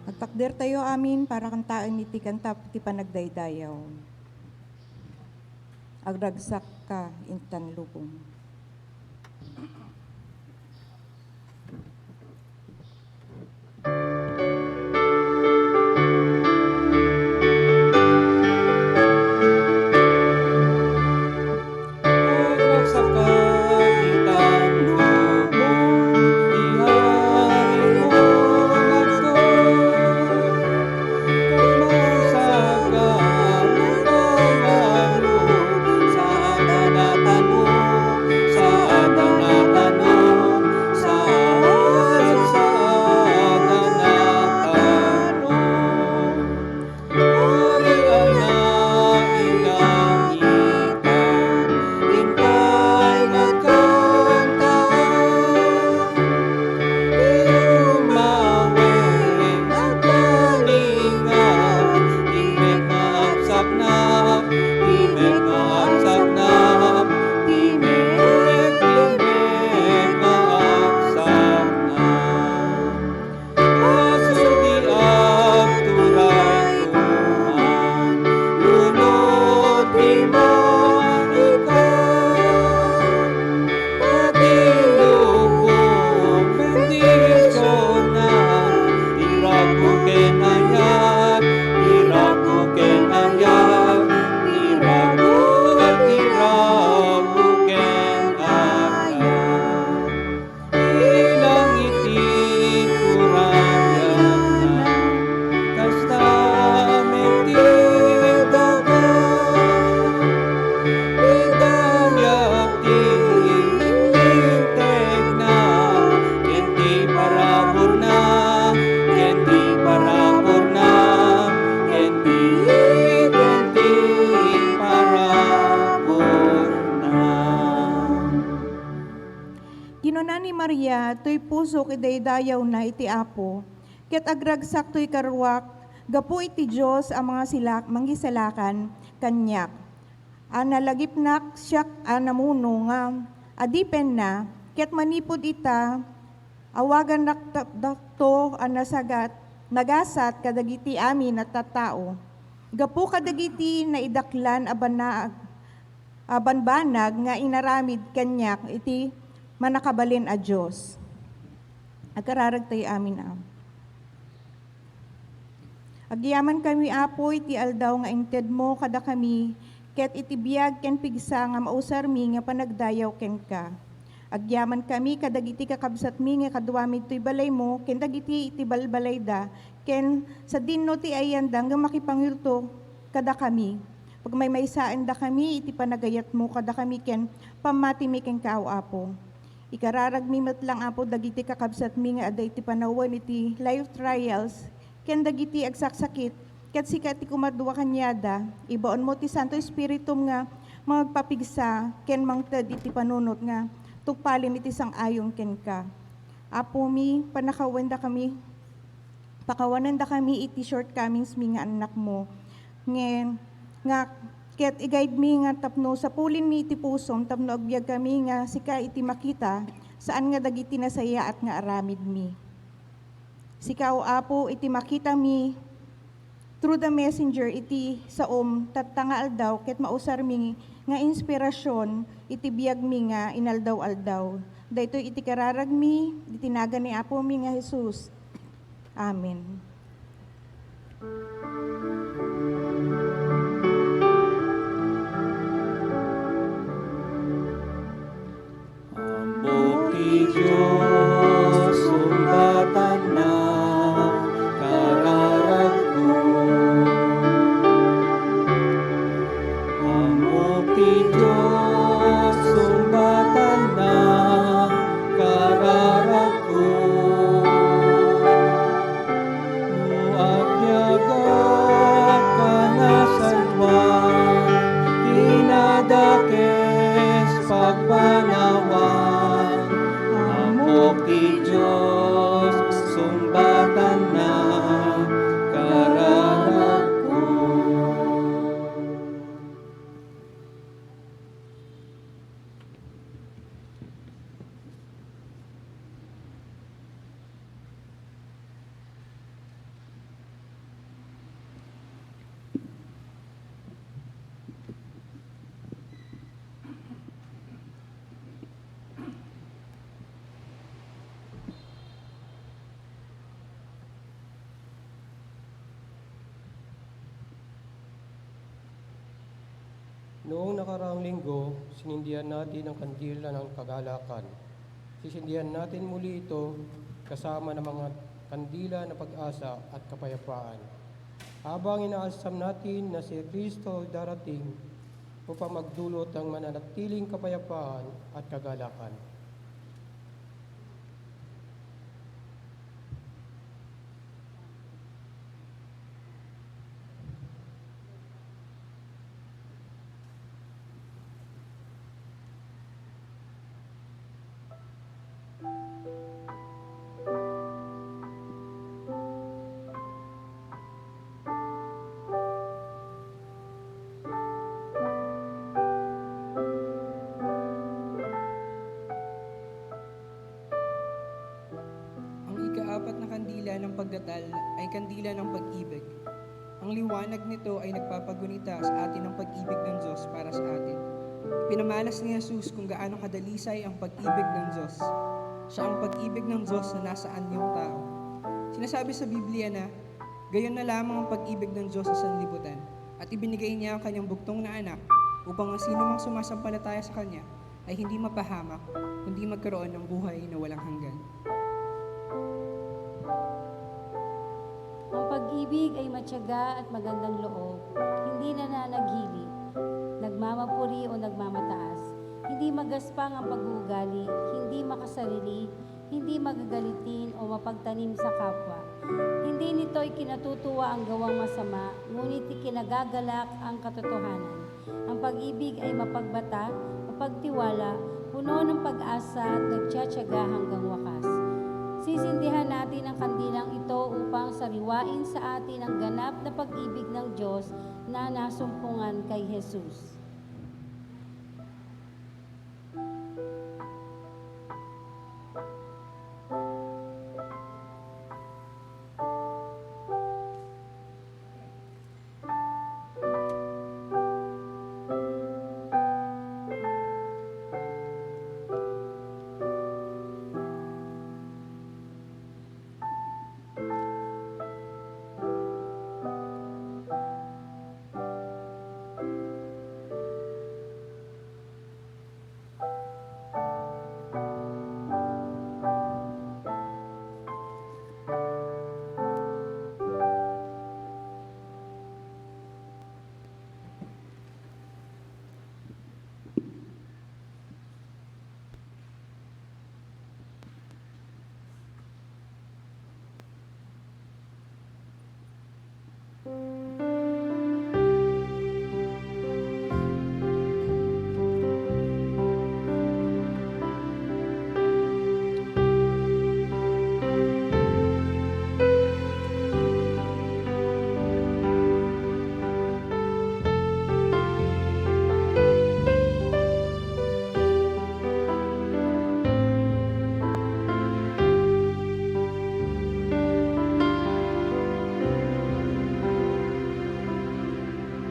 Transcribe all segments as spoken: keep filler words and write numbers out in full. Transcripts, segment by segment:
Agtakdertayo amin para kantaen iti kanta ti panagdaydayaw. Agragsakka intan lubong. Ni Maria, toy pusok idaydayawna iti Apo, ket agragsak toy karuak gapu iti Dios a mangisalak-, mangisalakan kaniak. A nalagipnak siak a namuno nga adipenna, ket manipud ita, awagannak dakto a nasagat, nagasat kadagiti amin a tattao. Gapu kadagiti naidaklan a banag, a banbanag nga inaramid kaniak iti Mannakabalin a Dios. Agkararagtayo amin a. Agyamankami, Apo, iti aldaw nga intedmo kadakami, ket iti biag ken pigsa nga mausarmi nga panagdayaw kenka. Agyamankami kadagiti kakabsatmi nga kaduami ditoy balaymo, ken dagiti iti balbalayda, ken sadino ti ayanda nga makipangirto kadakami. Pagmaymaysaendakami iti panagayatmo kadakami ken pammatimi kenka, O Apo. Ikararagmi met lang, Apo, dagiti kakabsatmi nga adda iti panawen iti life trials ken dagiti agsaksakit, ket sika ti kumadua kaniada. Ibaonmo ti Santo Espiritum nga mangagpapigsa ken mangted iti panunot nga tungpalen iti sang-ayon kenka. Apomi, pannakawendakami. Pakawanendakami iti shortcomingsmi nga annakmo. Nge-, nga ket i-guidemi nga tapno sapulinmi iti pusom tapno agbiagkami nga sika iti makita, saan nga dagiti nasayaat nga aramidmi. Sika, O Apo, iti makitami through the messenger iti saom tatta nga aldaw ket mausarmi nga inspirasyon iti biagmi nga inaldaw-aldaw. Daytoy iti kararagmi iti nagan ni Apomi nga Jesus. Amen. Ammok ti Dios, sungbatanna, kararagko. Ammok ti Dios, sungbatanna, kararagko. No agbiagak a nasantoan, kinadakes pagpanawan, ammok ti Dios, sungbatanna, kararagko. Noong nakaraang linggo, sinindihan natin ang kandila ng kagalakan. Sisindihan natin muli ito kasama ng mga kandila ng pag-asa at kapayapaan. Habang inaasam natin na si Kristo ay darating upang magdulot ng mananatiling kapayapaan at kagalakan. Ang ikaapat na kandila ng pagdatal ay kandila ng pag-ibig. Ang liwanag nito ay nagpapagunita sa atin ng pag-ibig ng Diyos para sa atin. Pinamalas ni Jesus kung gaano kadalisay ang pag-ibig ng Diyos. Siya ang pag-ibig ng Diyos na nasa anyong tao. Sinasabi sa Biblia na, "Gayon na lamang ang pag-ibig ng Diyos sa sanlibutan, at ibinigay niya ang kanyang bugtong na anak, upang ang sino mang sumasampalataya sa kanya ay hindi mapahamak, kundi magkaroon ng buhay na walang hanggan." Ang pag-ibig ay matiyaga at magandang loob, hindi nananaghili, nagmamapuri o nagmamataas, hindi magaspang ang pag-uugali, hindi makasarili, hindi magagalitin o mapagtanim sa kapwa. Hindi nito ikinatutuwa ang gawang masama, ngunit ikinagagalak ang katotohanan. Ang pag-ibig ay mapagbata, mapagtiwala, puno ng pag-asa at nagtiyatiyaga hanggang wakas. Sisindihan natin ang kandilang ito upang sariwain sa atin ang ganap na pag-ibig ng Diyos na nasumpungan kay Jesus.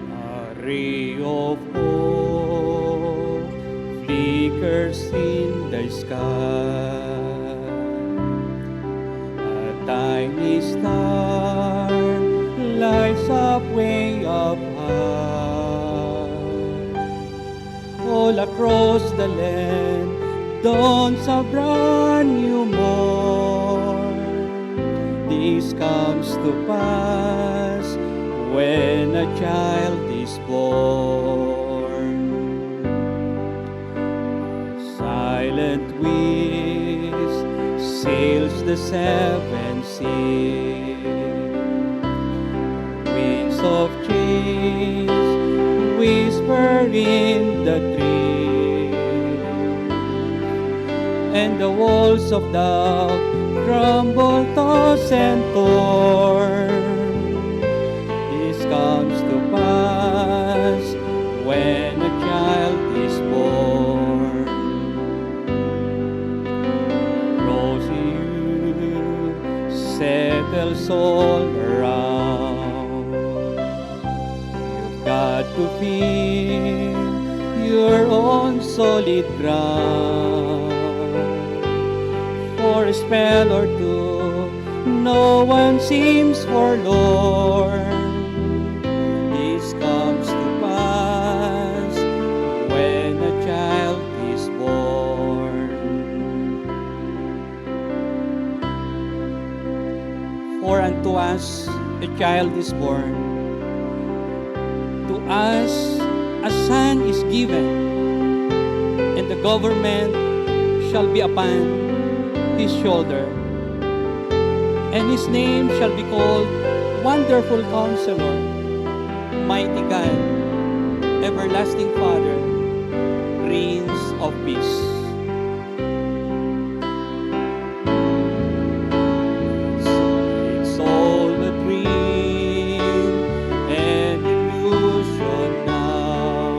A ray of hope flickers in the sky. A tiny star lights up way up high. All across the land dawns a brand new morn. This comes to pass when a child is born. Silent wind sails the seven seas. Winds of change whisper in the trees, and the walls of doubt crumble, tossed and torn. This comes to pass when a child is born. Rosy hue settles all around. You've got to feel your own solid ground. For a spell or two, no one seems forlorn. This comes to pass when a child is born. For unto us a child is born, to us a son is given, and the government shall be upon his shoulder, and his name shall be called Wonderful Counselor, Mighty God, Everlasting Father, Prince of Peace. It's all a dream, an illusion now.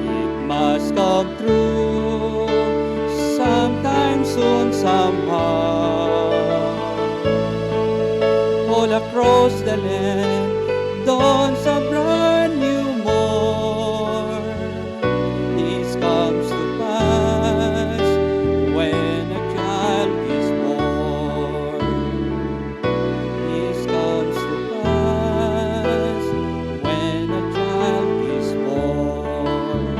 It must come true sometime soon, somehow. All across the land dawns a brand new morn. This comes to pass when a child is born. This comes to pass when a child is born.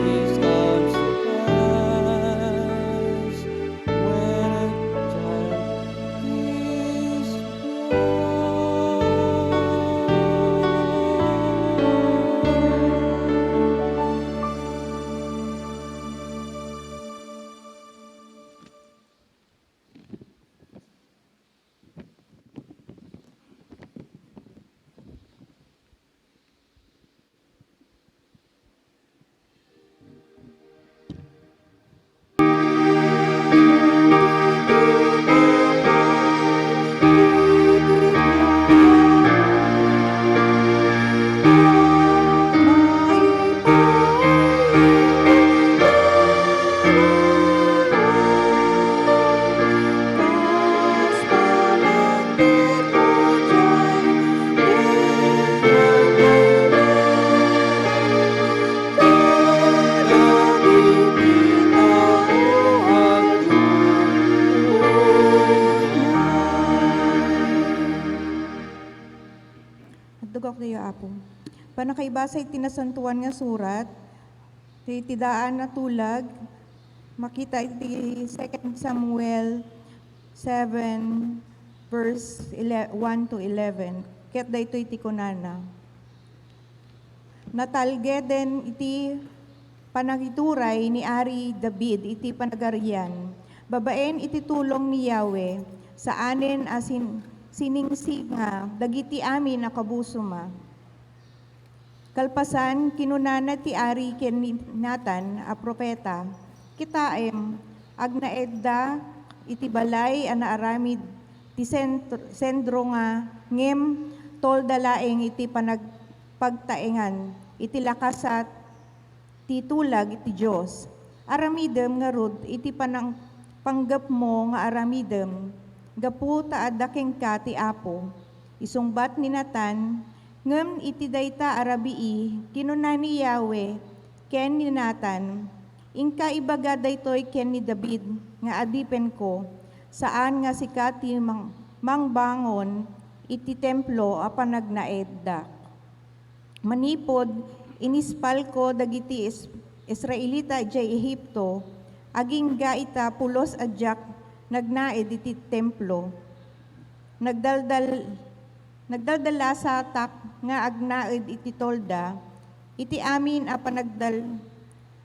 This comes to pass when a child is born. Nakaibasa iti Nasantoan nga Surat, ti, ti daan a tulag, makita iti Second Samuel seven, verse ele-, one to eleven. Ket daytoy ti kunana, Natalgeden iti panangituray ni Ari David iti panagarian, babaen iti tulong ni Yahweh, saanen a sin-, siningsinga dagiti amin a kabusoma. Kalpasan, kinunana ti ari ken ni Natan a propeta, "Kitaem, agnaedda iti balay a naaramid ti sent-, sendro nga ngem tolda laeng iti panagpagtaengan iti lakasat ti tulag ti Dios. Aramidem ngarud iti panang-, panggepmo nga aramidem, gapu ta adda kenka ti Apo." Isungbat ni Natan, "Ngem iti dayta a rabii, kinuna ni Yahweh ken ni Natan, 'Inka ibaga daytoy ken ni David nga adipenko, saan nga sika ti mang-, mangbangon iti templo a panagnaeddak.'" Manipud inispalko dagiti Is-, Israelita idiay Egipto, agingga ita pulos a diak nagnaed iti templo. Nagdaldal-, nagdaldalasatak nga agnaed iti tolda, iti amin a panagdal-,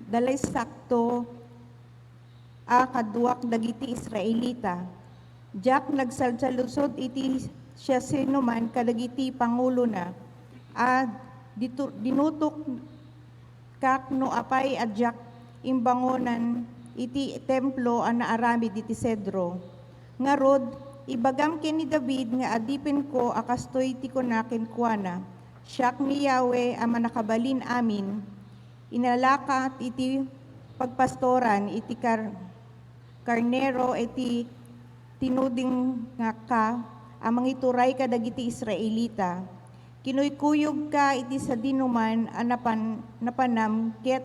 dalaysakto a kaduak dagiti Israelita. Diak nagsalsalusod iti siasinoman kadagiti pangulona a ditu-, dinutokak no apay a diak imbangonan iti templo a naaramid iti sedro. Ngarud, ibagam ken ni David nga adipenko a kastoy ti kuna kenkuana, 'Siak ni Yahweh a Mannakabalin-amin. Inalaka iti pagpastoran iti kar-, karnero iti tinudingka a mangituray kadagiti Israelita. Kinuykuyogka iti sadinoman a napan-, napanam ket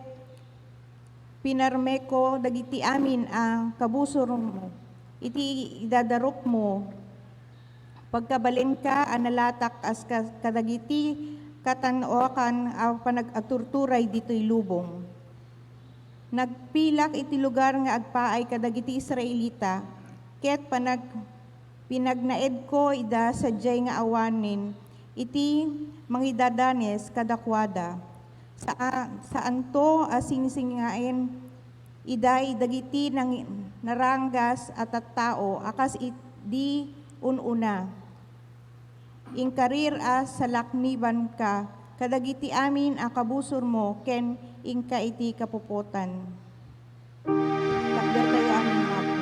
pinarmeko dagiti amin a kabusormo iti idadarupmo. Pagkabalinka a nalatak as ka-, kadagiti katan-uakan a panag-aturturay ditoy lubong. Nagpilak iti lugar nga agpaay kadagiti Israelita, ket panag-, pinagnaedko ida sadiay nga awanen iti mangidadanes kadakuada. Sa-, saanto a singsingaen ida dagiti nang-, naranggas a tattao a kas idi un-una. Inkarir a salaknibanka kadagiti amin a kabusormo ken inka iti kapupotan. Takdertayo amin nga Apo.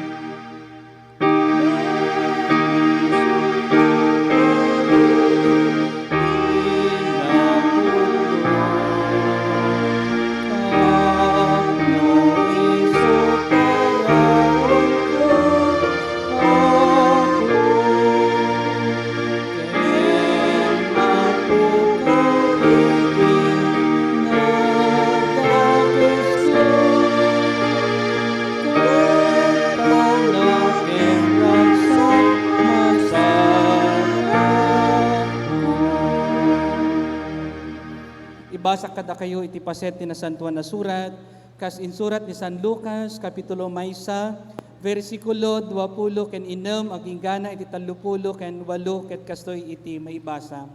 Ibasak kadakayo iti paset ti Nasantoan a Surat, kas insurat ni San Lucas, Kapitulo maysa, bersikulo duapulo ken innem, aginggana iti tallopulo ken walo, ket kastoy iti maibasa.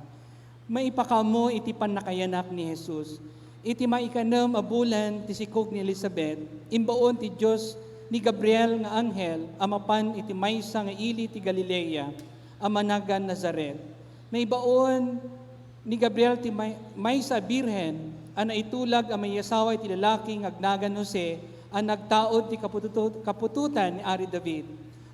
Maipakaammo iti pannakayanak ni Jesus. Iti maikanem a bulan ti sikog ni Elisabet, imbaon ti Dios ni Gabriel nga anghel a mapan iti maysa nga ili ti Galilea a managan Nazaret. Naibaon ni Gabriel ti may-, maysa a birhen a naitulag a maiyasawa iti lalaki nga agnagan Jose a nagtaud ti kapututo-, kaputotan ni Ari David.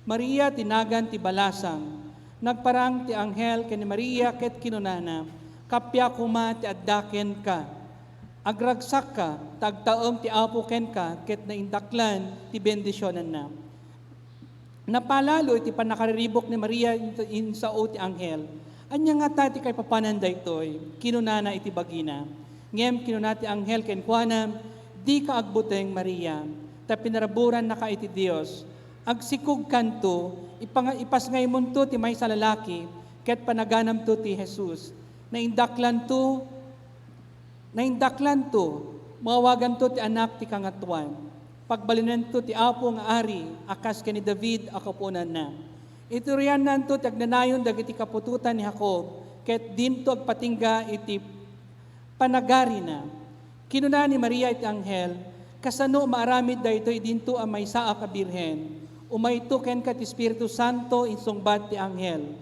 Maria ti nagan ti balasang. Nagparang ti anghel ken ni Maria ket kinunana, "Kappia koma ti adda kenka. Agragsakka, ta agtaem ti Apo kenka ket naindaklan ti bendisionanna." Napalalo iti pannakariribuk ni Maria in-, insao ti anghel. "Ania ngata ti kaipapanan daytoy?" kinunana iti bagina. Ngem kinuna ti anghel kenkuana, "Dika agbuteng, Maria, ta pinaraburannaka iti Dios. Agsikogkanto, ipanga-, ipasngaymonto ti maysa a lalaki, ket panaganamto ti Jesus. Naindaklanto Naindaklanto, maawaganto ti Anak ti Kangatoan. Pagbalinanto ti Apo nga Ari a kas ken ni David a kapuonanna. Ituriannanto ti agnanayon dagiti kaputotan ni Jacob, ket dinto agpatingga iti panagarina. Kinuna ni Maria iti anghel, "Kasano maaramid daytoy idinto a maysaak a birhen? Umayto kenka ti Espiritu Santo," insungbat ti anghel.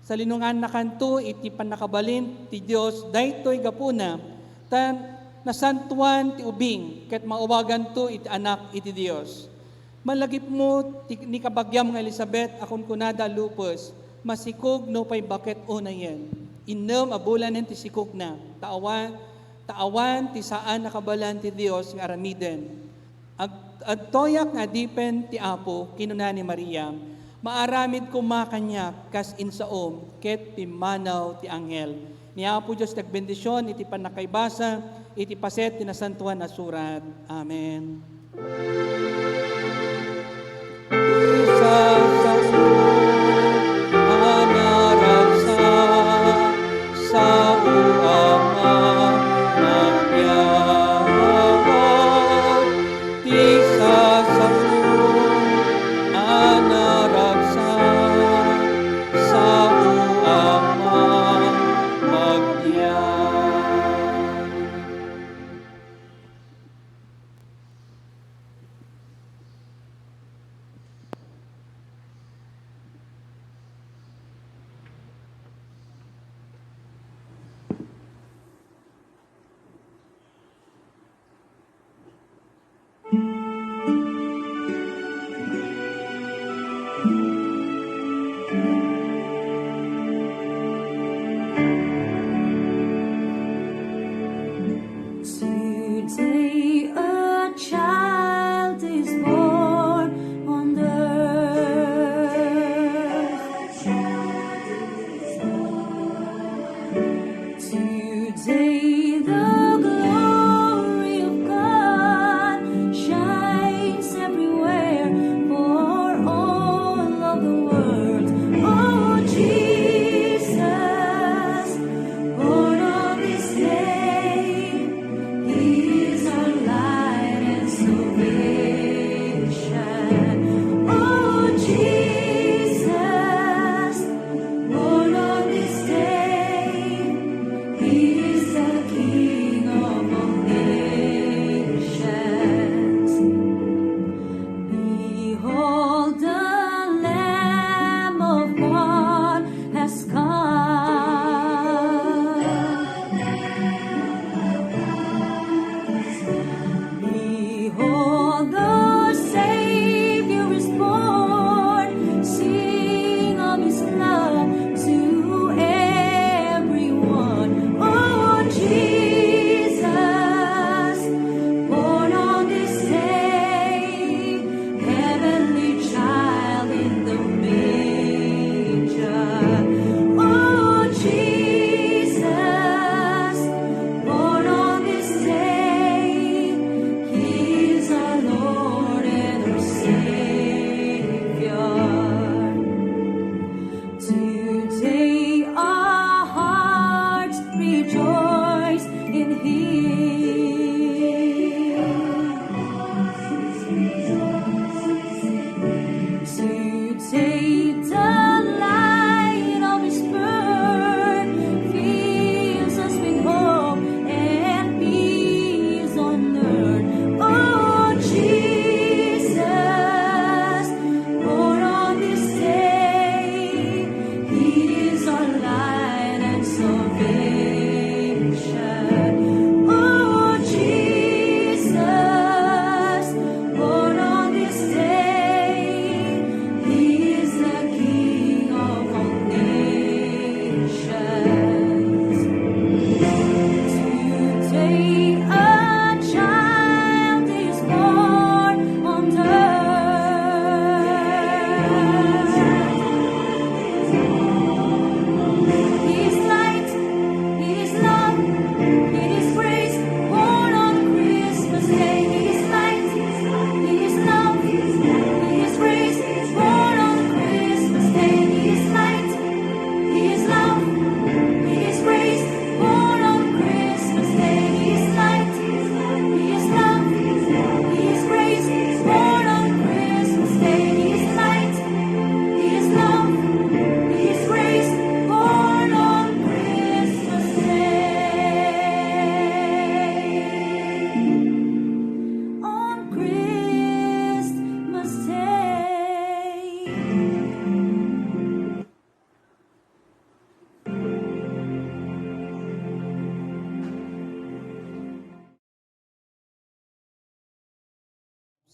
Salinungannakanto iti pannakabalin ti Dios, daytoy gapuna ta nasantoan ti ubing ket maawaganto iti Anak iti Dios. Malagipmo ti, ni kabagiam nga Elizabeth a kunkunada a lupes, masikog nupay baket unayen. Innem a bulanen ti sikogna, ta awan, ta awan ti saan a kabaelan ti Dios nga aramiden. Ag-, agtoyak nga adipen ti Apo, kinuna ni Maria, maaramid koma kaniak kas insaom, ket pimmanaw ti anghel. Ni Apo Dios ti agbendision iti pannakaibasa iti paset ti Nasantoan a Surat. Amen. Ti sasao a naragsak, sao a mangagyaw. Ti sasao a naragsak, sao a mangagyaw.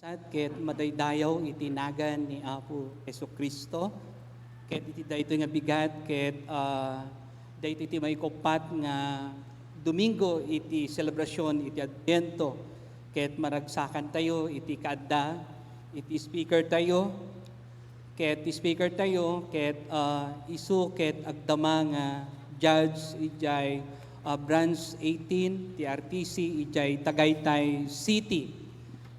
Ket madaydayaw iti nagan ni Apo Jesu-Cristo. Ket iti daytoy nga bigat, ket, ah, daytoy ti maikuppat nga Domingo iti selebrasyon iti Adviento. Ket maragsakantayo iti kaadda, iti speaker tayo, ket ti speaker tayo, ket, ah, isu ket agdama nga judge idiay, ah, Branch eighteen ti R T C idiay Tagaytay City.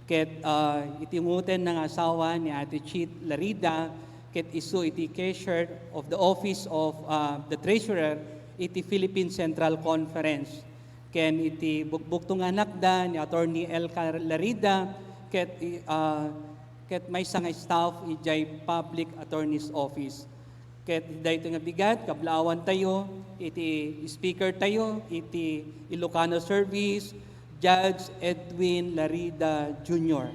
Ket, ah, iti ungoten nga asawa ni Ate Chit Larida, ket isu iti cashier of the office of, ah, the treasurer iti Philippine Central Conference. Ken iti bukbukto nga anakda ni Attorney Elka Larida, ket, ah, ket maysa nga staff idiay Public Attorney's Office. Ket daytoy nga bigat, kablaawan tayo iti speaker tayo iti Ilocano Service, Judge Edwin Larida Junior.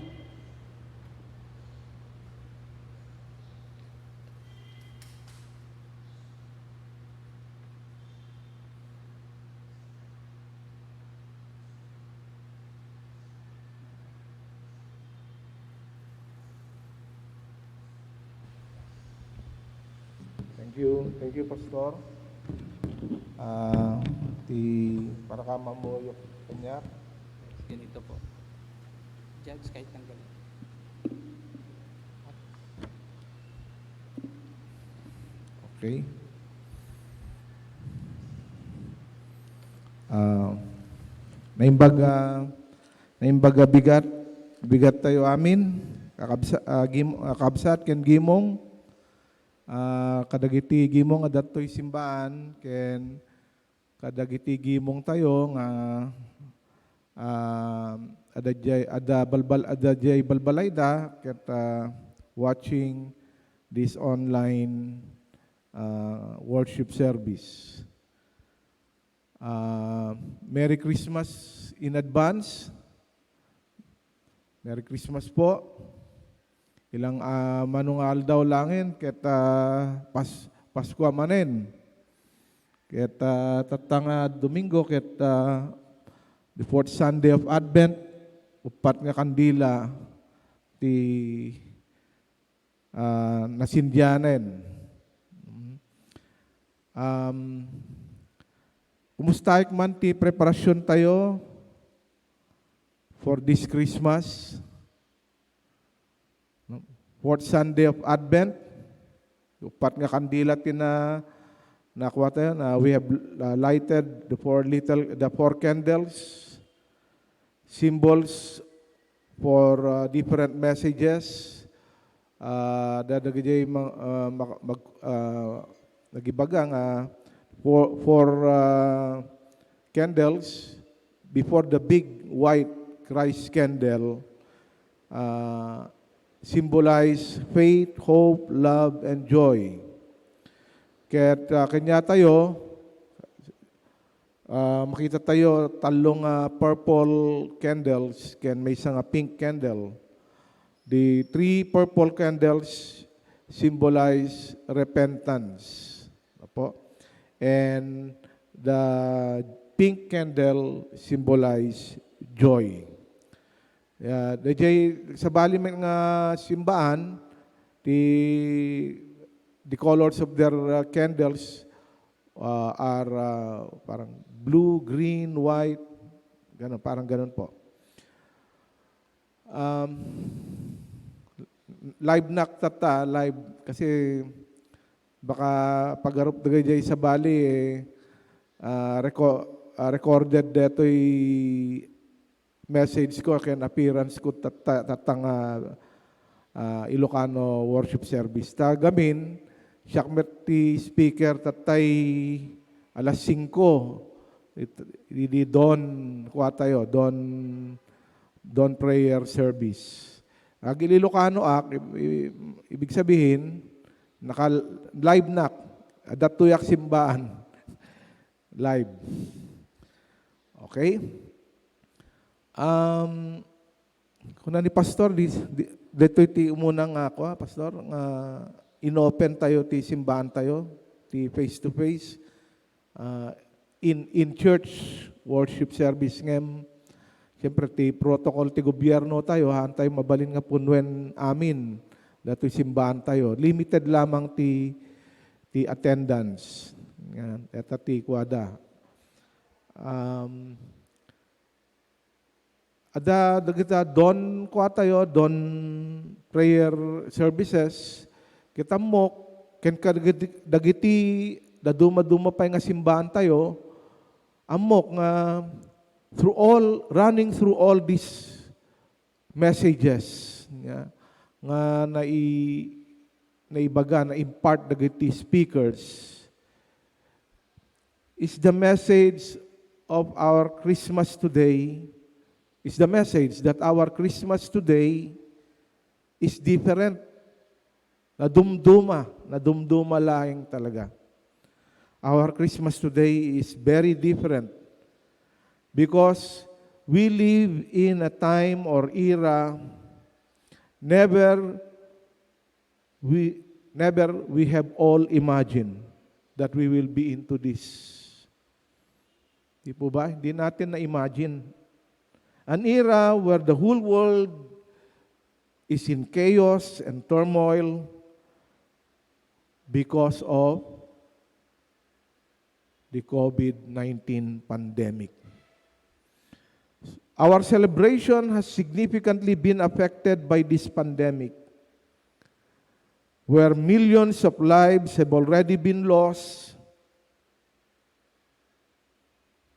Thank you. Thank you, Pastor. Ah, ti, para ka mamuyok kaniak. Ganito po. Judge, kahit tanggalin. Okay. Ah, naimbag, ah, naimbag a bigat, bigat tayo amin, kakabsa-, ah, gim-, ah, kabsat ken gimong, ah, kadagiti gimong a dattoy simbaan, ken kadagiti gimong tayo nga, ah, adda diay, adda balbal-, adda diay balbalayda ket, ah, watching this online, ah, worship service. Ah, Merry Christmas in advance. Merry Christmas po. Ilang, ah, mano nga aldaw laengen ket, ah, Pas-, Paskua manen. Ket, ah, tatta nga Domingo ket, ah, the fourth Sunday of Advent, uppat nga kandila ti, ah, nasindianen. Um, kumustaek man ti preparasyon tayo for this Christmas? No? Fourth Sunday of Advent, uppat nga kandila ti na, nakua tayo, na we have, uh, lighted the four little, the four candles, symbols for, uh, different messages. Ah, da-, dagiti ma-, ah, mag-, mag-, ah, nagibaga nga four, four, ah, candles before the big white Christ candle, ah, symbolize faith, hope, love, and joy. Ket, ah, kaniatayo, ah, makita tayo tallo nga purple candles ken maysa nga pink candle. The three purple candles symbolize repentance. Apo. And the pink candle symbolize joy. Ya, dayjay sabali met nga simbaan, the, the colors of their, uh, candles, uh, are, uh, parang blue, green, white, ganun, parang ganun po. Um, live nak tatta, live, kasi baka pagarup dagayjay sabali, eh, ah, reco-, ah, recorded detoy message ko ken appearance ko tatta, tatta nga, ah, Ilocano worship service. Ta gamin, siak met ti speaker tattay alas singko. It-, idi dawn, kua tayo, dawn, dawn prayer service. Ag-Ililocano ak, i-, i-, ibig sabihin, naka-live nak, adda tuyak simbaan. Live. Okay? Um, kuna ni Pastor, di, di, ditoy ti umuna nga ako, ah, Pastor, nga inopen tayo ti simbaan tayo, ti face to face, ah, in, in church worship service ngem Siyempre, ti protocol ti gobierno tayo, haan tayo mabalin nga punwen amin datoy simbaan tayo. Limited lamang ti, ti attendance. Yan, eta ti kuada. Um, ada dagita dawn kua tayo, dawn prayer services, ket ammok, ken kadagiti, dagiti daduma-duma pay nga simbaan tayo, ammok nga through all, running through all these messages nga, nga nai-, naibaga, na-impart dagiti speakers, is the message of our Christmas today, is the message that our Christmas today is different. Nadumduma, nadumduma laeng talaga. Our Christmas today is very different because we live in a time or era never we, never we have all imagined that we will be into this. Di po ba? Hindi natin na-imagine. An era where the whole world is in chaos and turmoil because of the COVID nineteen pandemic. Our celebration has significantly been affected by this pandemic, where millions of lives have already been lost.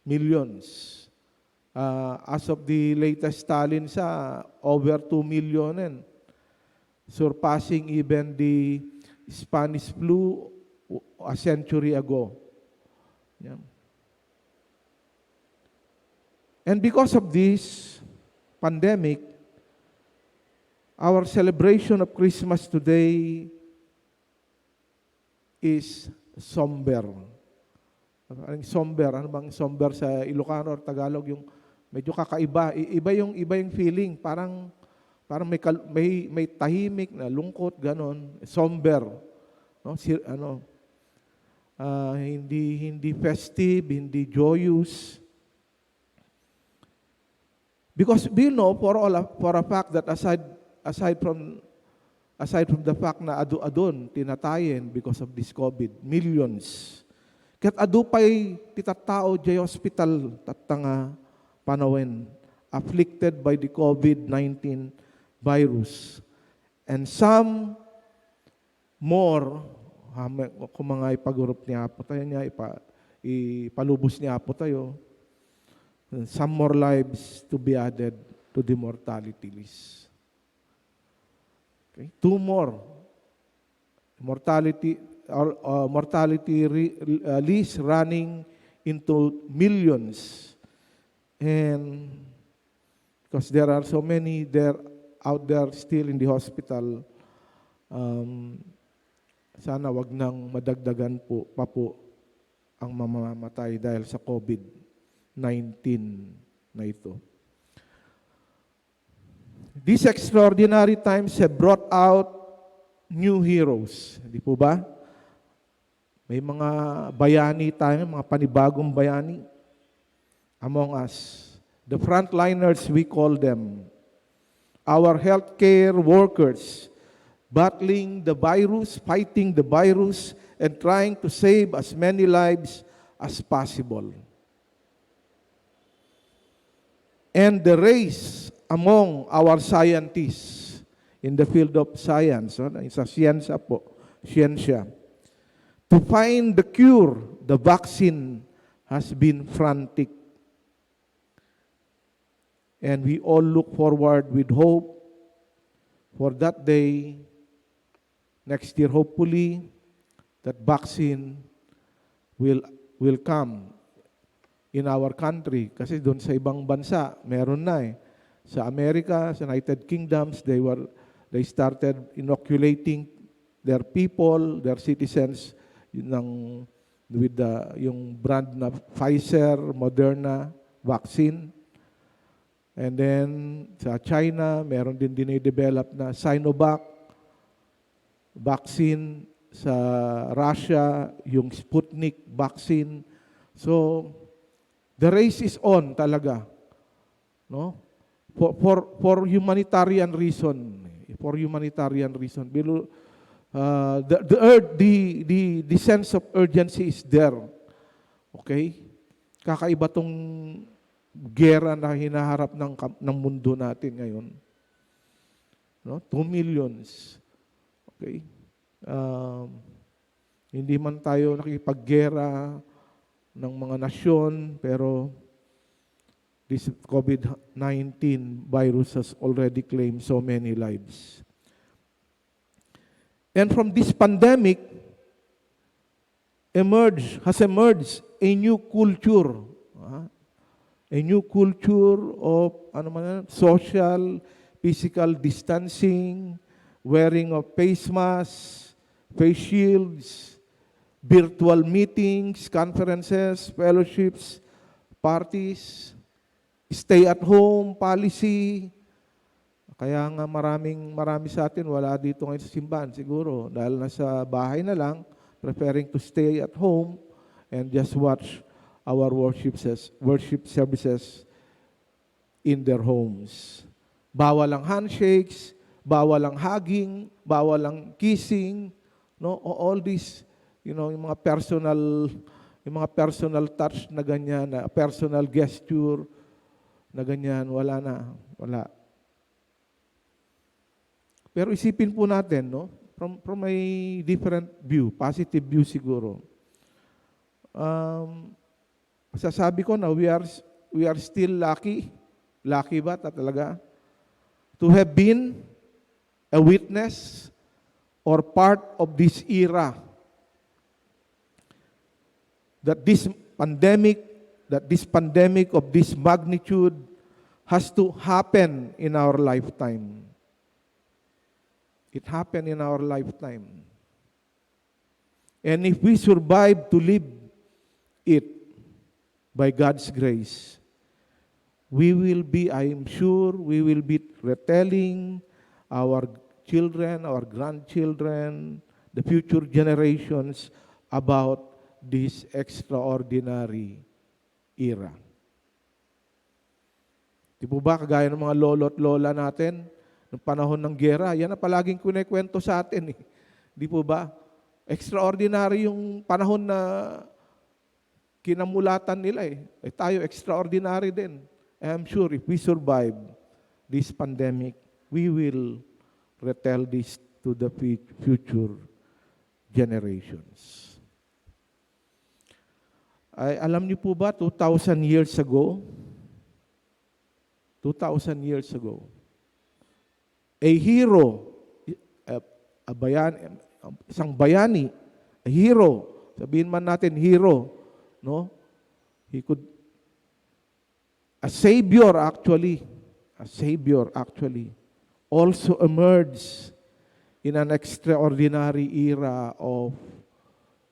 Millions. Uh, as of the latest tallies, over two million, and surpassing even the Spanish flu a century ago. Yeah. And because of this pandemic, our celebration of Christmas today is somber. Ano yung somber? Ano bang somber sa Ilocano or Tagalog? Yung medyo kakaiba. I-, iba yung, iba yung feeling. Parang, parang may kal-, may, may tahimik na lungkot, ganon. Somber. No? Si-, ano, ah, hindi, hindi festive, hindi joyous. Because we know for all a, for a fact that aside, aside from, aside from the fact na adu-adun ti natayen because of this COVID, millions. Ket adu pay ti tattao diay hospital tatta nga panawen, afflicted by the COVID nineteen virus. And some more, ha, may, kung mga ipagurup ni Apo tayo niya, ipa-, ipalubos ni Apo tayo, some more lives to be added to the mortality list. Okay? Two more. Mortality, or, uh, mortality re-, uh, list running into millions. And because there are so many there, out there still in the hospital, um, sana wag nang madagdagan po, pa po ang mamamatay dahil sa COVID nineteen na ito. These extraordinary times have brought out new heroes. Di po ba? May mga bayani tayo, mga panibagong bayani among us. The frontliners, we call them. Our healthcare workers, battling the virus, fighting the virus, and trying to save as many lives as possible. And the race among our scientists in the field of science, no? Sa siyensya po, siyensya. To find the cure, the vaccine has been frantic. And we all look forward with hope for that day next year, hopefully, that vaccine will, will come in our country. Kasi doon sa ibang bansa, meron na eh. Sa Amerika, sa United Kingdoms, they were, they started inoculating their people, their citizens, yun ang with the, yung brand na Pfizer, Moderna vaccine. And then, sa China, meron din dinidevelop na Sinovac vaccine. Sa Russia, yung Sputnik vaccine. So, the race is on talaga. no? For, for, for humanitarian reason. For humanitarian reason. Bilo, uh, the, the, ur- the, the, the sense of urgency is there. Okay? Kakaiba tong gera na hinaharap ng, kam- ng mundo natin ngayon. No? Two millions. Okay? Um, hindi man tayo nakikipaggera ng mga nasyon, pero this COVID nineteen virus has already claimed so many lives. And from this pandemic, emerge, has emerged a new culture. Ah, a new culture of, ano man yan, social, physical distancing, wearing of face masks, face shields, virtual meetings, conferences, fellowships, parties, stay at home policy. Kaya nga maraming, marami sa atin wala dito ngayon sa simbahan siguro dahil nasa bahay na lang, preferring to stay at home and just watch our worship ses- worship services in their homes. Bawal ang handshakes, bawal ang hugging, bawal ang kissing, no? O- all these, you know, yung mga personal, yung mga personal touch na ganyan, na personal gesture na ganyan, wala na, wala. Pero isipin po natin, no? From, from a different view, positive view siguro. Um, sasabi ko na we are, we are still lucky. Lucky ba ta- talaga? To have been a witness or part of this era that this pandemic, that this pandemic of this magnitude has to happen in our lifetime. It happened in our lifetime. And if we survive to live it by God's grace, we will be, I am sure, we will be retelling our children, our grandchildren, the future generations about this extraordinary era. Di po ba, kagaya ng mga lolo at lola natin, ng panahon ng gera, yan ang palaging kinikwento sa atin eh. Di po ba? Extraordinary yung panahon na kinamulatan nila eh. Eh, tayo, extraordinary din. I am sure if we survive this pandemic, we will retell this to the fu- future generations. Ay, alam niyo po ba, two thousand years ago, two thousand years ago, a hero, a, a bayan, isang bayani, a hero, sabihin man natin hero, no? He could, a savior actually, a savior actually, also emerged in an extraordinary era of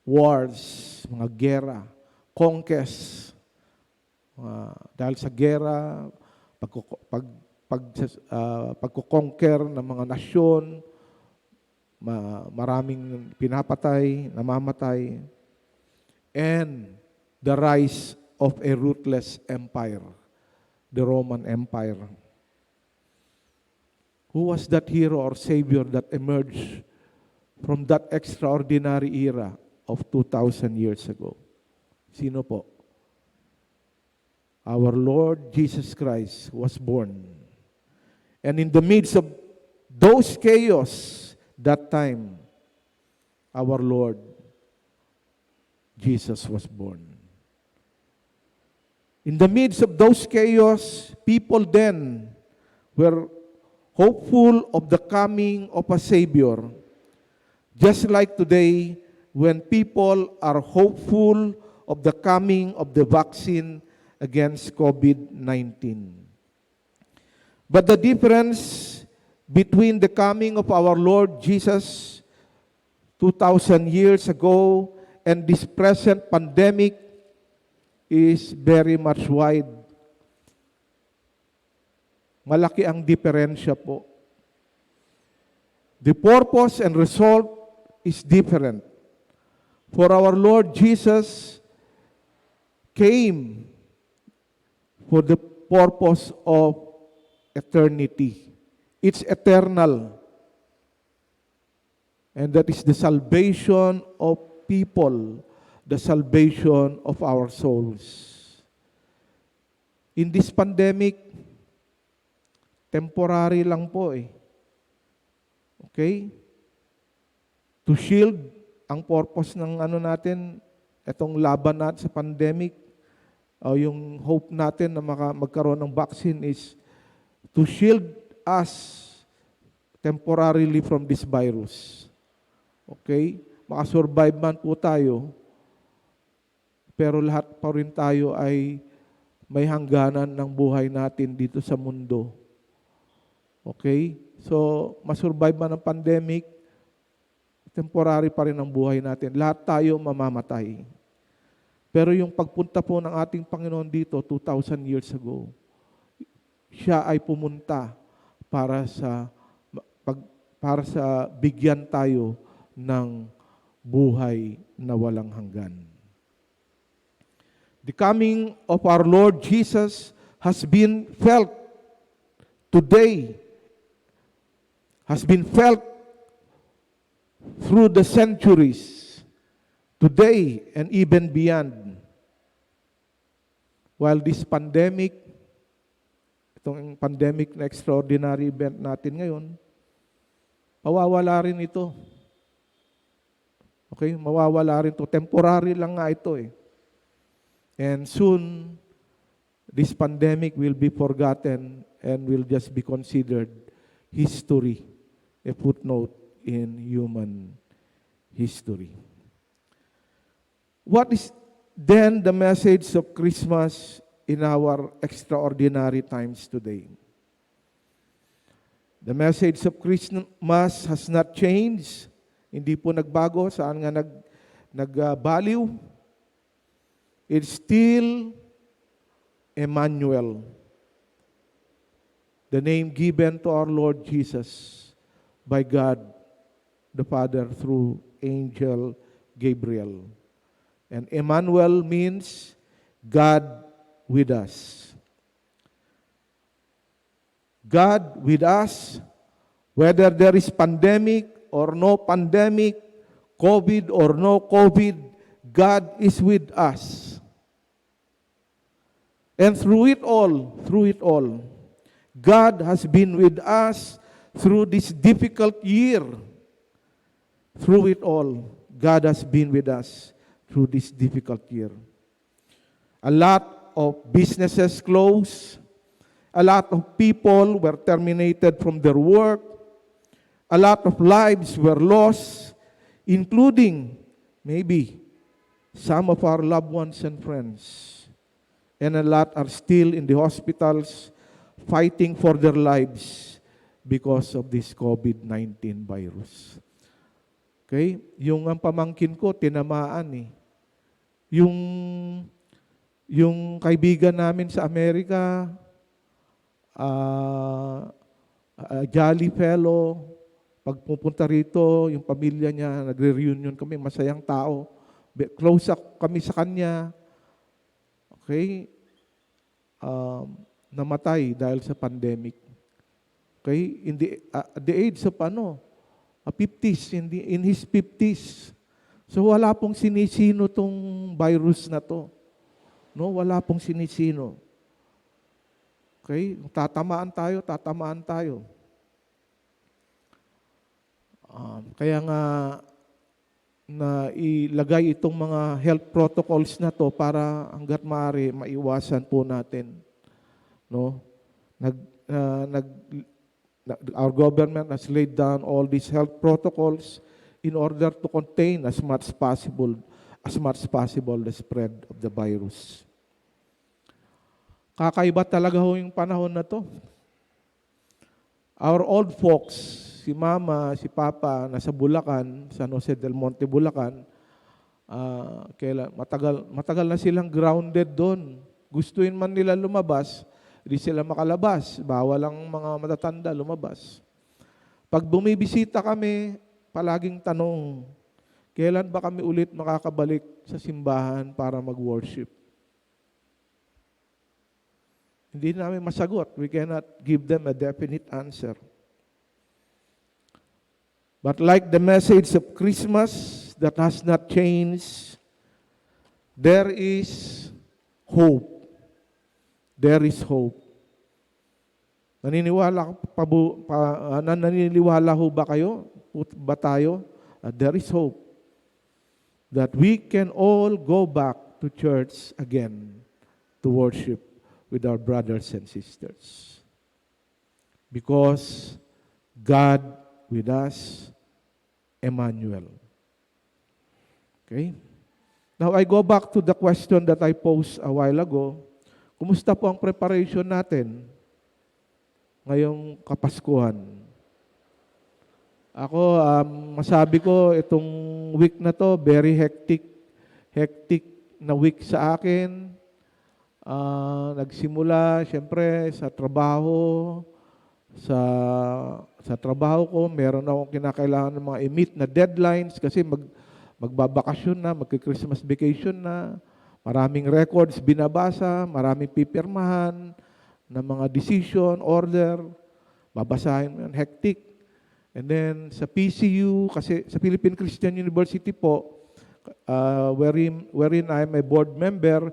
wars, mga gera, conquest, ah, dahil sa gera, pagkuko- pag- pag- ah, pagko-conquer ng mga nasyon, ma- maraming pinapatay, namamatay, and the rise of a ruthless empire, the Roman Empire. Who was that hero or savior that emerged from that extraordinary era of two thousand years ago? Sino po? Our Lord Jesus Christ was born. And in the midst of those chaos that time, our Lord Jesus was born. In the midst of those chaos, people then were hopeful of the coming of a Savior, just like today when people are hopeful of the coming of the vaccine against COVID nineteen. But the difference between the coming of our Lord Jesus two thousand years ago and this present pandemic is very much wide. Malaki ang diferensya po. The purpose and result is different. For our Lord Jesus came for the purpose of eternity. It's eternal. And that is the salvation of people, the salvation of our souls. In this pandemic, temporary lang po eh. Okay? To shield ang purpose ng ano natin, itong laban natin sa pandemic, o yung hope natin na maka-, magkaroon ng vaccine is to shield us temporarily from this virus. Okay? Makasurvive man po tayo, pero lahat pa rin tayo ay may hangganan ng buhay natin dito sa mundo. Okay? So, masurvive man ang pandemic, temporary pa rin ang buhay natin. Lahat tayo mamamatay. Pero yung pagpunta po ng ating Panginoon dito two thousand years ago, siya ay pumunta para sa pag-, para sa bigyan tayo ng buhay na walang hanggan. The coming of our Lord Jesus has been felt today, has been felt through the centuries, today and even beyond. While this pandemic, itong pandemic na extraordinary event natin ngayon, mawawala rin ito. Okay? Mawawala rin ito. Temporary lang nga ito eh. And soon, this pandemic will be forgotten and will just be considered history, a footnote in human history. What is then the message of Christmas in our extraordinary times today? The message of Christmas has not changed. Hindi po nagbago, saan nga nag-, nagbaliw. It's still Emmanuel, the name given to our Lord Jesus by God the Father through angel Gabriel. And Emmanuel means God with us. God with us, whether there is pandemic or no pandemic, COVID or no COVID, God is with us. And through it all, through it all, God has been with us through this difficult year. Through it all, God has been with us through this difficult year. A lot of businesses closed. A lot of people were terminated from their work. A lot of lives were lost, including maybe some of our loved ones and friends. And a lot are still in the hospitals fighting for their lives because of this COVID nineteen virus. Okay? Yung ang pamangkin ko, tinamaan eh. Yung, yung kaibigan namin sa Amerika, ah, ah, jolly fellow, pag pupunta rito, yung pamilya niya, nagre-reunion kami, masayang tao. Be-, close ak-, kami sa kanya. Okay? Um, namatay dahil sa pandemic. Okay? In the, ah, at the age of ano, ah, fifties, in the, in his fifties. So, wala pong sinisino tong virus na to. No? Wala pong sinisino. Okay? Kung tatamaan tayo, tatamaan tayo. Um, kaya nga, na ilagay itong mga health protocols na to para hanggat maaari maiwasan po natin, no? Nag-, ah, nag-, na-, our government has laid down all these health protocols in order to contain as much possible, as much possible the spread of the virus. Kakaiba talaga ho yung panahon na to. Our old folks, si Mama, si Papa, nasa Bulacan, San Jose del Monte, Bulacan, ah, kaila-, matagal, matagal na silang grounded doon. Gustuhin man nila lumabas, di sila makalabas. Bawal ang mga matatanda lumabas. Pag bumibisita kami, palaging tanong, "Kailan ba kami ulit makakabalik sa simbahan para mag-worship?" Hindi namin masagot. We cannot give them a definite answer. But like the message of Christmas that has not changed, there is hope. There is hope. Naniniwala pa bu-, pa, ah, nan-, naniniwala ho ba kayo? Put-, ba tayo? Ah, there is hope that we can all go back to church again to worship with our brothers and sisters. Because God with us, Emmanuel. Okay? Now, I go back to the question that I posed a while ago. Kumusta po ang preparation natin ngayong Kapaskuhan? Ako, um, masabi ko, itong week na 'to, very hectic. Hectic na week sa akin. Ah, nagsimula, siyempre, sa trabaho. Sa, sa trabaho ko, meron akong kinakailangan ng mga i-meet na deadlines kasi mag-, magbabakasyon na, magki-Christmas vacation na. Maraming records binabasa, maraming pipirmahan na mga decision, order. Babasahin mo 'yan, hectic. And then sa P C U, kasi sa Philippine Christian University po, ah, wherein, wherein I am a board member,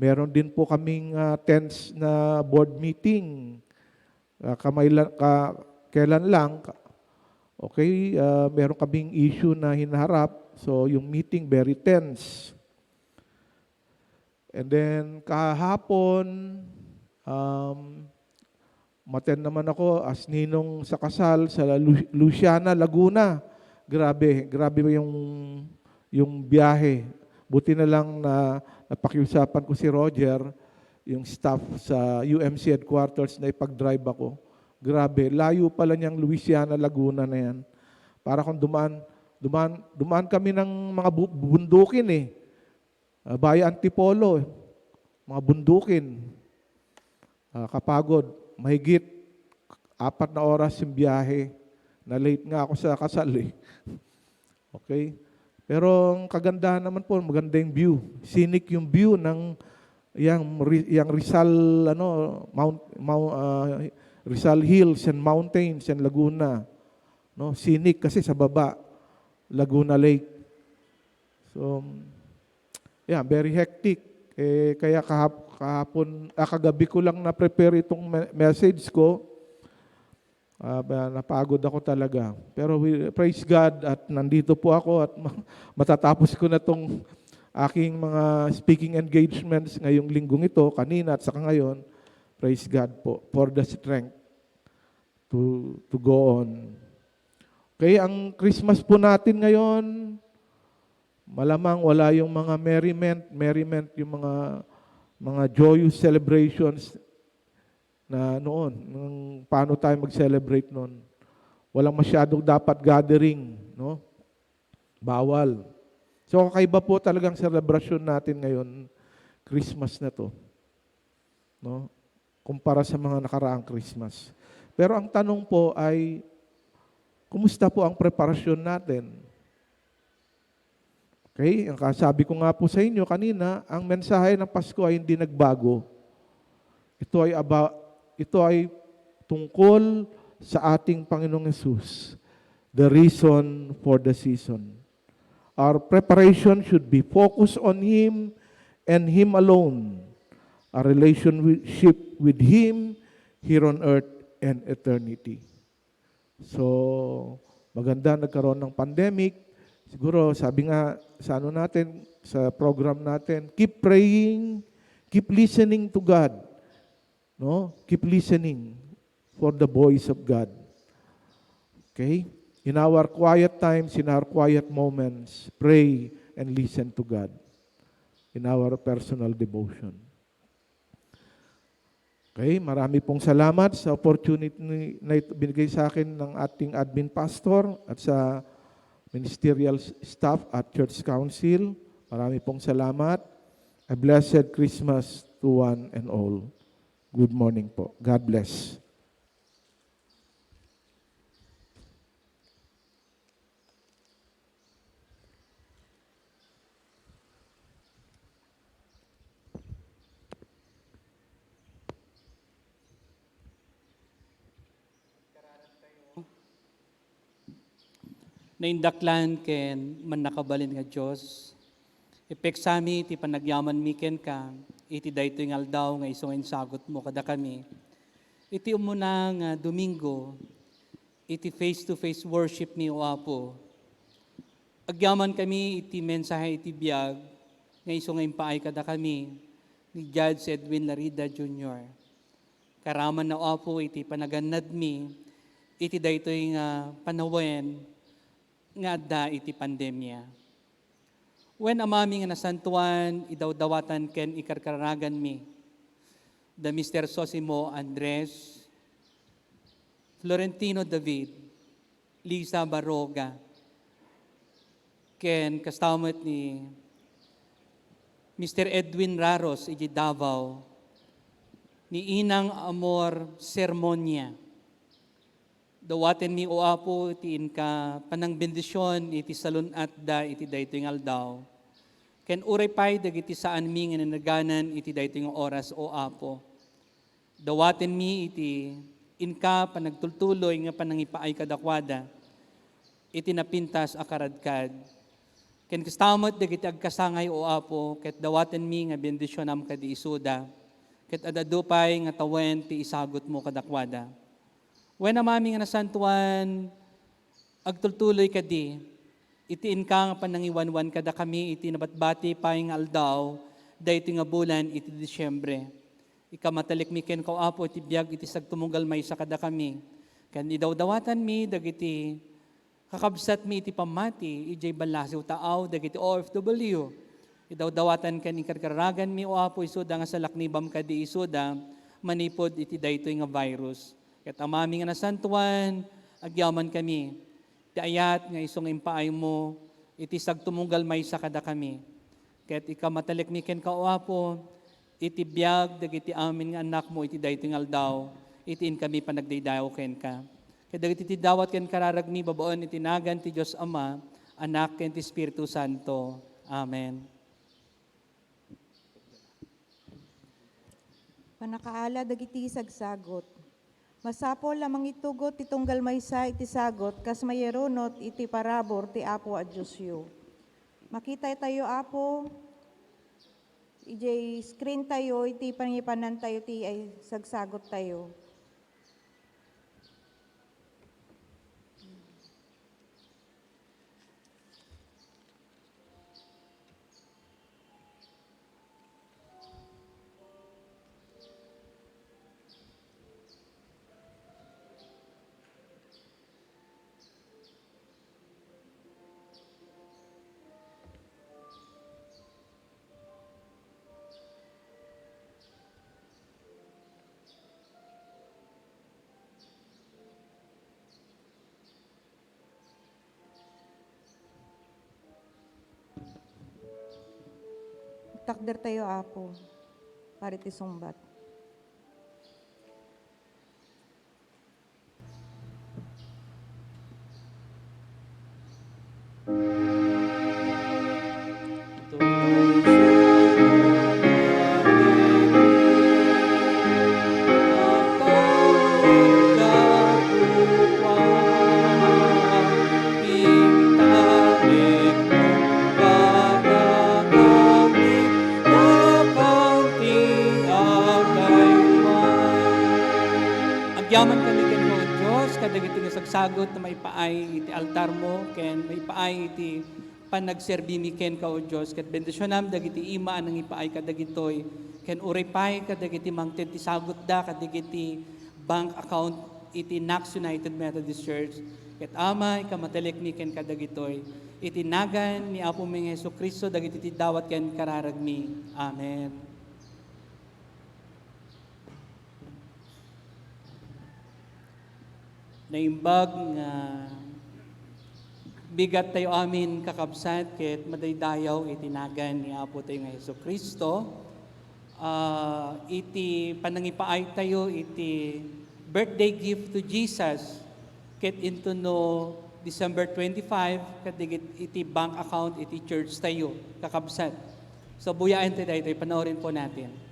meron din po kaming, ah, tense na board meeting. Ah, kamay la-, ka-, kailan lang, ka-, okay, ah, meron kaming issue na hinaharap. So, yung meeting very tense. And then, kahapon, um, umattend naman ako as ninong sa kasal sa Lu-, Luciana, Laguna. Grabe, grabe yung, yung biyahe. Buti na lang na napakiusapan ko si Roger, yung staff sa U M C headquarters, na ipag-drive ako. Grabe, layo pala niyang Luciana, Laguna na 'yan. Para kung dumaan, dumaan, dumaan kami ng mga bu-, bundukin eh. Ah, via Antipolo, mga bundukin. Ah, kapagod, mahigit apat na oras yung biyahe. Na-late nga ako sa kasal eh. Okay? Pero ang kagandahan naman po, maganda yung view. Scenic yung view ng yang Ri-, yang Rizal, ano, Mount, Mount, ah, Rizal Hills and Mountains and Laguna. No, scenic kasi sa baba, Laguna Lake. So, yeah, very hectic. Eh, kaya kahap-, kahapon, ah, kagabi ko lang na-prepare itong me-, message ko. Ah, ba-, napagod ako talaga. Pero we, praise God at nandito po ako at ma-, matatapos ko na 'tong aking mga speaking engagements ngayong linggong ito, kanina at saka ngayon. Praise God po for the strength to, to go on. Okay, ang Christmas po natin ngayon, malamang wala yung mga merriment, merriment, yung mga, mga joyous celebrations na noon, nung paano tayo mag-celebrate noon. Walang masyadong dapat gathering, no? Bawal. So, kakaiba po talagang selebrasyon natin ngayon, Christmas na 'to. No? Kumpara sa mga nakaraang Christmas. Pero ang tanong po ay, kumusta po ang preparasyon natin? Okay, ang kasabi ko nga po sa inyo kanina, ang mensahe ng Pasko ay hindi nagbago. Ito ay aba-, ito ay tungkol sa ating Panginoong Hesus, the reason for the season. Our preparation should be focused on Him and Him alone. A relationship with Him here on earth and eternity. So, maganda nagkaroon ng pandemic. Siguro, sabi nga sa ano natin, sa program natin, keep praying, keep listening to God. No? Keep listening for the voice of God. Okay? In our quiet times, in our quiet moments, pray and listen to God in our personal devotion. Okay, marami pong salamat sa opportunity na ito binigay sa akin ng ating admin pastor at sa ministerial s-, staff at church council. Marami pong salamat. A blessed Christmas to one and all. Good morning po. God bless. Naindaklan ken mannakabalin nga Dios, ipeksami ti panagyamanmi kenka iti daytoy nga aldaw nga isu nga insagutmo kadakami iti umuna nga Domingo iti face-to-face worshipmi, O Apo. Agyamankami iti mensahe iti biag nga isu nga impaay kadakami ni Judge Edwin Larida Junior. Karamanna, O Apo, iti panagannadmi iti daytoy nga panawen nga adda iti pandemia. Wen, Amami nga nasantuan, idawdawatan ken ikarkaraganmi da Mister Sosimo Andres, Florentino David, Lisa Baroga, ken kasta met ni Mister Edwin Raros iti Davao, ni Inang Amor Sermonia. Dawatenmi, O Apo, ti inka panangbendision iti salun-atda iti daytoy nga aldaw, ken uray pay dagiti saanmi nga nanaganan iti daytoy nga oras, O Apo. Dawatenmi iti inka panagtultuloy nga panangipaay kadakuada iti napintas a karadkad. Ken kasta met dagiti agkasangay, O Apo, ket dawatenmi nga bendisionam kadi isuda, ket ad-adu pay nga tawen ti isagutmo kadakuada. Wen, Amami nga nasantuan, agtultuloy kadi iti inka nga panangiwanwan kadakami iti nabatbati pay nga aldaw daytoy nga bulan iti Disiembre. Ikamatalik mi kenka, O Apo, iti biag iti sagtumunggal maysa kadakami, ken idawdawatanmi dagiti kakabsatmi iti pammati idiay ballasiw taaw dagiti O F W. Idawdawatan ken ikarkaraganmi, O Apo, isuda nga salaknibam kadi isuda manipud iti daytoy nga virus. Ket Amami nga nasantuan, agyamankami ti ayat nga isu nga impaaymo iti sagtumunggal maysa kadakami. Ket ikamatalik mi kenka, O Apo, iti biag dagiti amin nga annakmo iti daytoy nga aldaw, iti inkami panagdaydayaw kenka. Ket dagiti ti dawat ken kararagmi babaen iti nagan ti Dios Ama, Anak, ken ti Espiritu Santo. Amen. Pannakaala dagiti sagsagot. Masapul a mangitugot ti tunggal maysa iti sagut kas mayarunot iti parabur ti Apo a Diosyo. Makita tayo, Apo, idiay screen tayo iti pangipanantayo ti ay sagsagot tayo. Takder tayo, Apo, para iti sungbat. Agyaman kami kenka, O Dios, kadagiti nga sagsagut nga maipaay iti altarmo ken maipaay iti panagserbimi kenka, O Dios, ket bendisionam dagiti ima a nangipaay kadagitoy, ken uray pay kadagiti mangted ti sagutda kadagiti bank account iti Knox United Methodist Church. Ket Ama, ikamatalik mi ken kadagitoy iti nagan ni Apomi nga Jesu-Cristo dagiti ti dawat ken kararagmi. Amen. Naimbag nga bigat tayo amin, kakabsat, ket madaydayaw iti nagan ni Apo tayo nga Jesu-Cristo. Ah, iti panangipaay tayo iti birthday gift to Jesus, ket intono December twenty-five, kadigit iti bank account iti church tayo, kakabsat. So, buyaen tayo daytoy, panoorin po natin.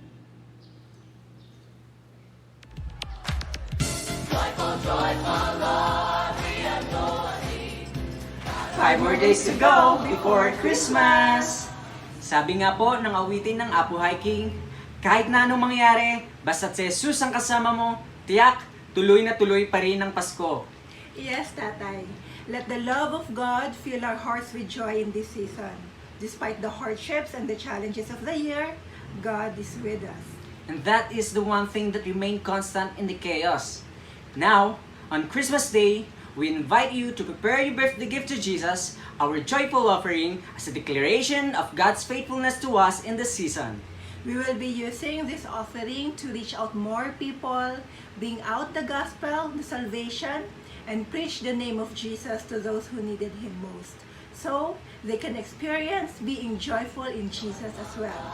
Five more days to go before Christmas! Sabi nga po ng awitin ng Apo Hiking, kahit na anong mangyari, basta't si Jesus ang kasama mo, tiyak, tuloy na tuloy pa rin ang Pasko. Yes, Tatay. Let the love of God fill our hearts with joy in this season. Despite the hardships and the challenges of the year, God is with us. And that is the one thing that remained constant in the chaos. Now, on Christmas Day, we invite you to prepare your birthday gift to Jesus, our joyful offering, as a declaration of God's faithfulness to us in this season. We will be using this offering to reach out more people, bring out the gospel, the salvation, and preach the name of Jesus to those who needed Him most, so they can experience being joyful in Jesus as well.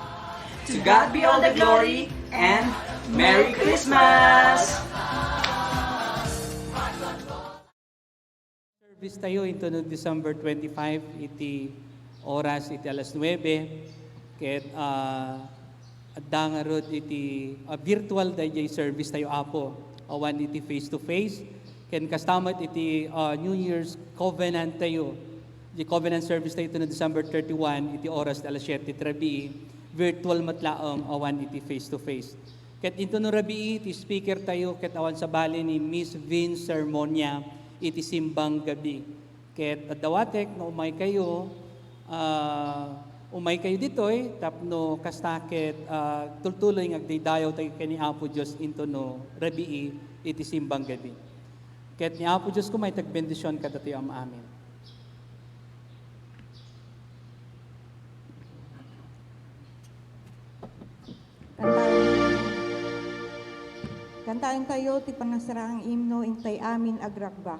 To God be all the glory and Merry Christmas! Service tayo into no December twenty-five, iti oras iti alas nuebe, ket, ah, adda ngarud iti, ah, virtual daydiay service tayo, Apo, awan iti face to face, ken kasta met iti, ah, New Year's covenant tayo, iti covenant service tayo iti no December thirty-one, iti oras ti alas siete ti rabii, virtual met laeng, awan iti face to face. Ket into no rabii, ti speaker tayo ket awan sabali ni Miss Vin Sermonia iti simbang gabi. Ket addawatek no umay kayo, ah, umay kayo ditoy tapno kasta ket, ah, tultuloy nga agdaydayaw tayo ken ni Apo Dios into no rabii iti simbang gabi. Ket ni Apo Dios koma ti agbendision kadatayo amin. Kantaen, kantaen tayo ti panasarang imno, intay amin agrakbak.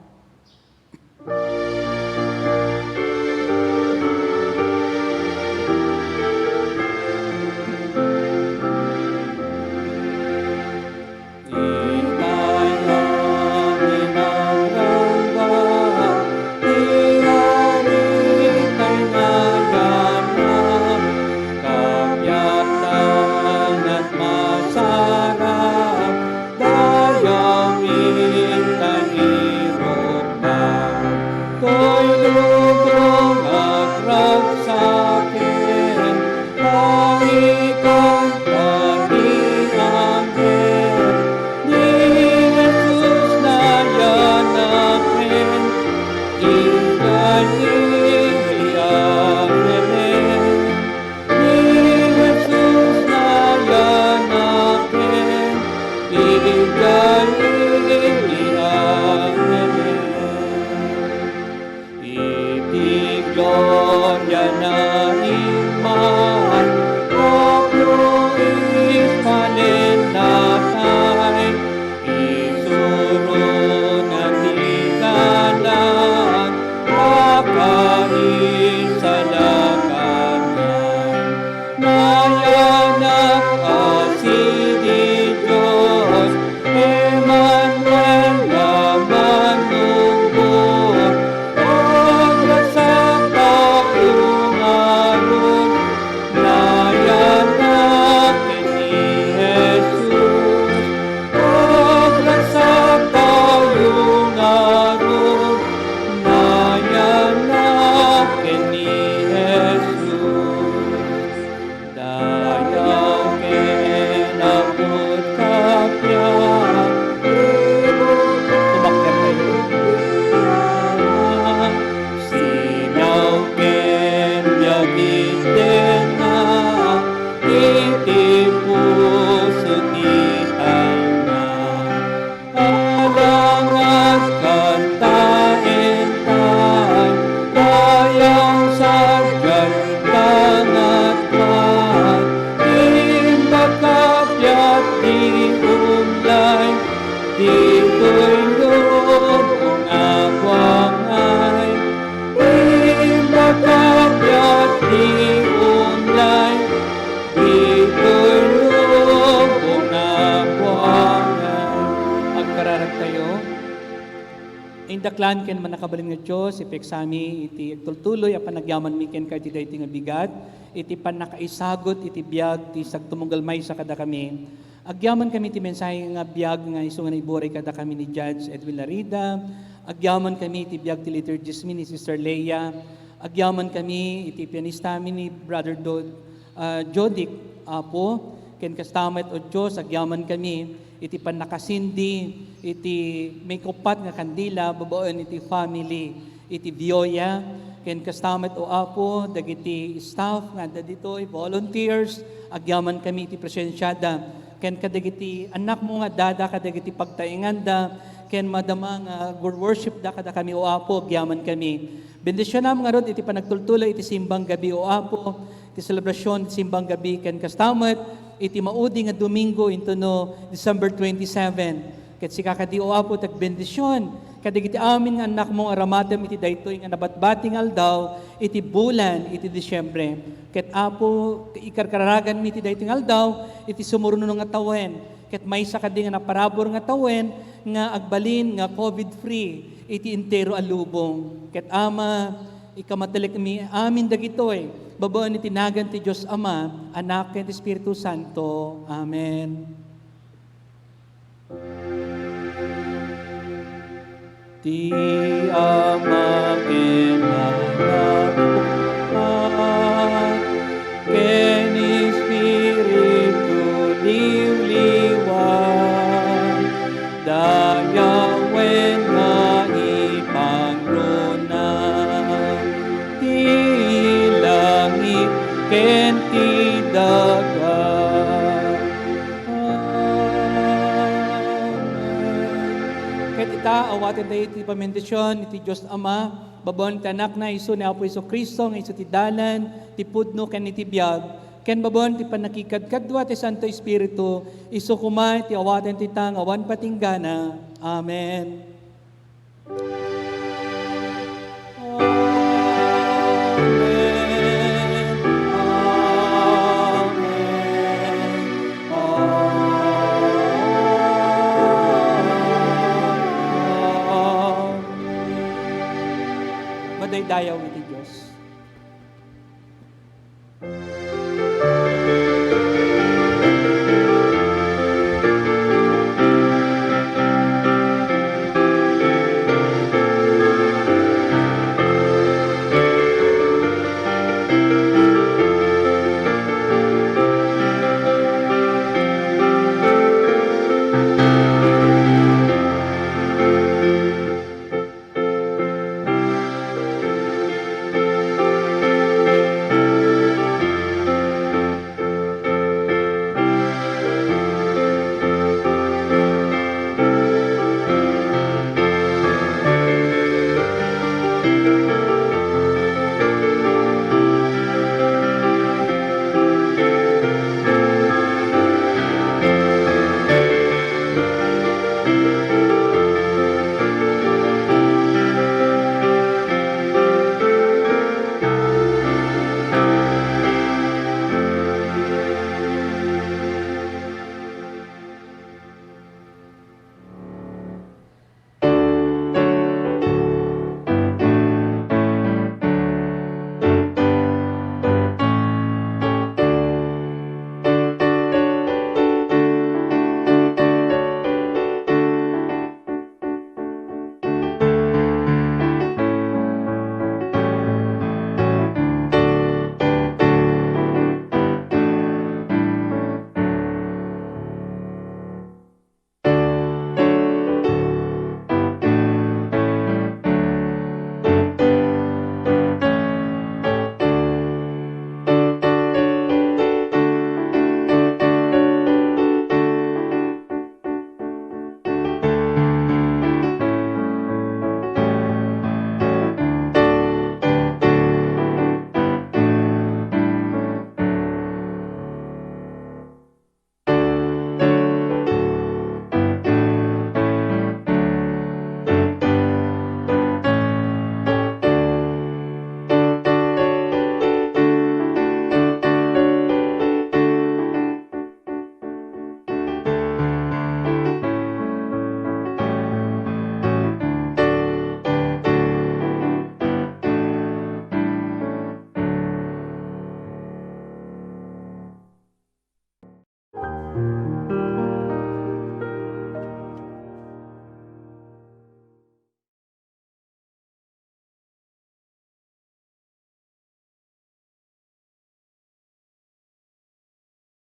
Dayang itan irukba, toy dudong agragsaken, ta ikanta ti anghel, ni Jesus nayanaken, idiay Bethlehem. Ni Jesus nayanaken, idiay Bethlehem. Iti gloriana immay, tapno ispalennatay, isurona ti dalan, pakaisalakanan. Nayanak a sidi Dios, Emmanuel nga manungbong, agrasattayo ngarud, nayanak ken ni Jesus. Agrasattayo ngarud, nayanak ken ni Jesus. Dayaw ken apu't kappia, tumakder tayo. Sinaw ken biag, indenna iti puso ti talna. Alangat kanta intay, dayaw sadiay tangatpay, imbag kappia ti umlay, ditoy lubong a buangay, imbag kappia ti umlay, ditoy lubong a buangay. Agkararag tayo. Indaklan ken mannakabalin nga Dios, ipeksami iti agtultuloy a panagyamanmi kenka iti daytoy nga bigat, iti pannakaisagut iti biag ti sagtumunggal maysa kadakami. Agyamankami iti mensahe nga biag nga isu nga naiburay kadakami ni Judge Edwin Larida, Agyamankami iti biag ti liturgist mi ni Sister Leia. Agyamankami iti pianistami ni Brother Do-, ah, Jodic, Apo. Ken kasta met, O Dios, agyamankami iti pannakasindi iti maikuppat nga kandila babaen iti family iti Vioya. Ken kasta met, O Apo, dagiti staff nga adda ditoy, volunteers, agyamankami iti presensiada. Ken kadagiti annakmo nga addada kadagiti pagtaenganda, ken madama nga agwor-worshipda kadakami, O Apo, agyamankami. Bendisionam ngarud iti panagtultuloy iti simbang gabi, O Apo, iti selebrasyon iti simbang gabi, ken kasta met iti maudi nga Domingo intono December twenty-seven. Ket sika kadi, O Apo, ti agbendision kadagiti amin nga annakmo nga aramatem iti daytoy nga nabatbati nga aldaw iti bulan iti Disiembre. Ket, Apo, ikarkaraganmi iti daytoy nga aldaw iti sumuruno nga tawen. Ket maysa kadi nga naparabur nga tawen nga agbalin nga covid-free iti entero a lubong. Ket, Ama, ikamatelekmi amin dagitoy babaen iti nagan ti Dios Ama, Anak, ken ti Espiritu Santo. Amen. Ti Ama ken Anak ken Espiritu Liwliwa, dayawen nga ipangruna ti langit ken ti daga. Amen. Ket ita, awaten tayo iti pamendisyon iti Dios Ama, babaen ti Anakna, isu ni Apo Jesu-Cristo, nga isu ti dalan, ti pudno, ken iti biag, ken babaen ti pannakikadkadua ti Santo Espiritu, isu koma ti awaten ti ta nga awan patinggana. Amen. Amen. Amen. Amen. Madaydayaw iti Dios.